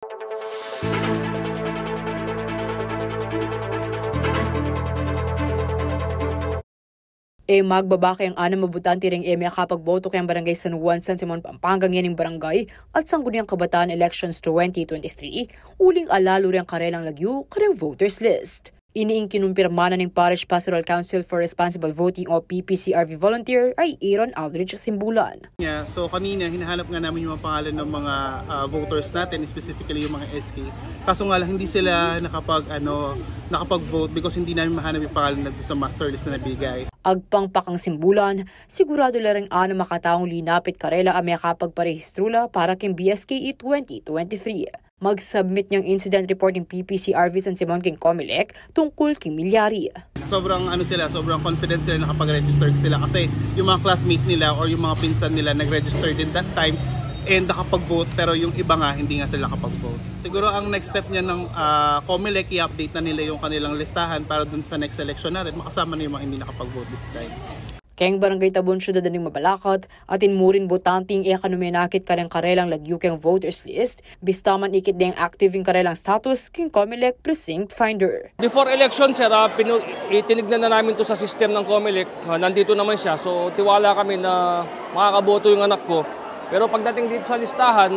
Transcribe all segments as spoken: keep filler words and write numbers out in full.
E magbaba keng anam a botante reng e mekapagboto keng Barangay San Juan, San Simon, Pampanga ngening barangay at Sangguniang Kabataan Elections twenty twenty-three, uling alalu reng karelang lagyu kareng voters list. Ini ing kinumpirma na ning Parish Pastoral Council for Responsible Voting o P P C R V volunteer a i Aaron Aldrich Simbulan. Yeah, so kanina hinahanap nga namin yung mga pangalan ng mga ah, voters natin, specifically yung mga S K. Kaso nga lang hindi sila nakapag ano, nakapag-vote because hindi namin mahanap yung pangalan na doon sa master list na nabigay. Agpang pa kang Simbulan, sigurado la reng anam a kataung linapit karela a mekapagparehistru la para king B S K E twenty twenty-three. Mag-submit ne ing incident report ing P P C R V San Simon king Comelec tungkul king milyari. Sobrang ano sila, sobrang confident sila nakapag-register sila kasi yung mga classmate nila or yung mga pinsan nila nag-register din that time and nakapag-vote, pero yung iba nga hindi nga sila nakapag-vote. Siguro ang next step niya ng ah, Comelec, i-update na nila yung kanilang listahan para dun sa next election natin, makasama na yung mga hindi nakapag-vote this time. Keng Barangay Tabon, Syudad na ning Mabalacat, atin mu ring botante ing e kanu menakit kareng karelang lagyu keng voters list, bista man ikit deng active ing karelang status king Comelec Precinct Finder. Before election, sir, ah, pinu- itinignan na namin to sa system ng Comelec. Ah, nandito naman siya, so tiwala kami na makakaboto yung anak ko. Pero pagdating dito sa listahan,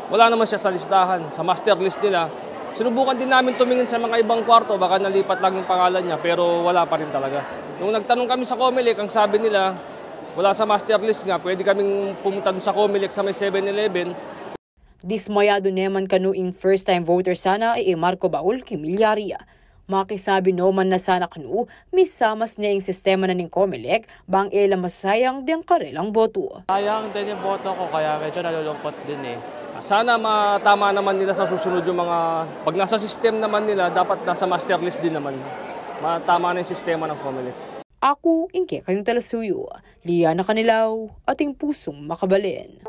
wala naman siya sa listahan, sa master list nila. Sinubukan din namin tumingin sa mga ibang kwarto, baka nalipat lang yung pangalan niya, pero wala pa rin talaga. Nung nagtanong kami sa Comelec, ang sabi nila, wala sa master list nga, pwede kaming pumunta dun sa Comelec sa may seven eleven. Dismayadu ne man kanu ing first time voter sana i Marco Baul king milyari. Makisabi no man na sana kanu, misamas ne ing sistema na ning Comelec bang e la masayang deng karelang boto. Sayang din yung boto ko kaya medyo nalulungkot din eh. Sana matama naman nila sa susunod yung mga, pag nasa system naman nila, dapat nasa master list din naman. Matama na yung sistema ng Comelec. Aku ing kekayung talasuyu, Liana Canilaw, ating pusung makabalen.